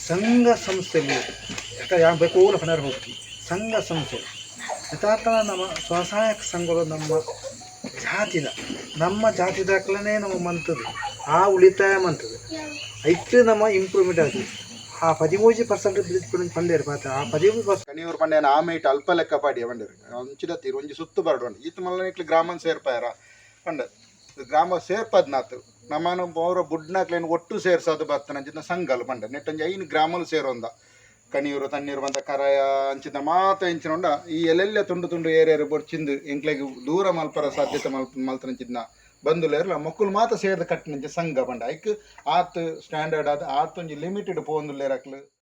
ಸಂಘ ಸಂಸ್ಥೆಲು ಯಾನ್ ಬೇತೆ ಒವುಲ ಪನರೆ ಪೋಪುಜಿ. ಸಂಘ ಸಂಸ್ಥೆಲು ಯಥಾರ್ಥ ನಮ ಸ್ವಸಹಾಯ ಸಂಘಲು ನಮ್ಮ ಜಾತಿದ ನಮ್ಮ ಜಾತಿದಕ್ಲೆನೆ ನಮ ಮಂತುದು ಆ ಉಳಿತಾಯ ಮಂತುದು ಐಟ್ ನಮ ಇಂಪ್ರೂವ್ಮೆಂಟ್ ಆದ್ ಆ 13% ಪಂಡೆರ್ ಪಾತೆರ ಆ 13% ಕಣಿಯೂರು ಪಂಡ ಯಾನ್ ಆಮೇಟ್ ಅಲ್ಪ ಲೆಕ್ಕ ಪಾಡಿಯ ಪಂಡೆರ್. ಅಂಚಿದ ತೀರ್ ಒಂಜಿ ಸುತ್ತು ಬರಡು ಪಂಡ ಈತ್ ಮಲ್ಲ ಇಟ್ಲು ಗ್ರಾಮನ್ ಸೇರ್ಪಾಯರ ಪಂಡ. ಗ್ರಾಮ ಸೇರ್ಪದ್ನಾತ್ ನಮನ ಬೋರ ಬುಡ್ನಾಕ್ಲೆನ್ ಒಟ್ಟು ಸೇರ್ಸಾದ್ ಬತ್ತನಂಚಿನ ಸಂಘಲು ಪಂಡ. ನೆಟ್ ಒಂಜಿ 5 ಗ್ರಾಮಲು ಸೇರೊಂದ. ಕಣಿಯೂರು ತಣ್ಣೀರು ಬಂದ ಕರಾಯ ಅಂಚಿನ ಮಾತ ಇಂಚಿನ ಉಂಡ ಈ ಎಲ್ಲೆಲ್ಲ ತುಂಡು ತುಂಡು ಏರಿಯರ್ ಬೊರ್ಚಿಂದು ಎಂಕ್ಲೆಗ್ ದೂರ ಮಲ್ಪರ ಸಾಧ್ಯತೆ ಮಲ್ತನಂಚಿನ ಬಂಧುಲೇರ್ಲ ಮೊಕ್ಕುಲು ಮಾತ ಸೇರ್ದ್ ಕಟ್ಟಿನಂಚ ಸಂಘ ಪಂಡ. ಐಕ್ ಆತ್ ಸ್ಟ್ಯಾಂಡರ್ಡ್ ಆದ್ ಆತ್ ಒಂಜಿ ಲಿಮಿಟೆಡ್ ಪೋವೊಂದುಲ್ಲೆರ್ ಅಕ್ಲು.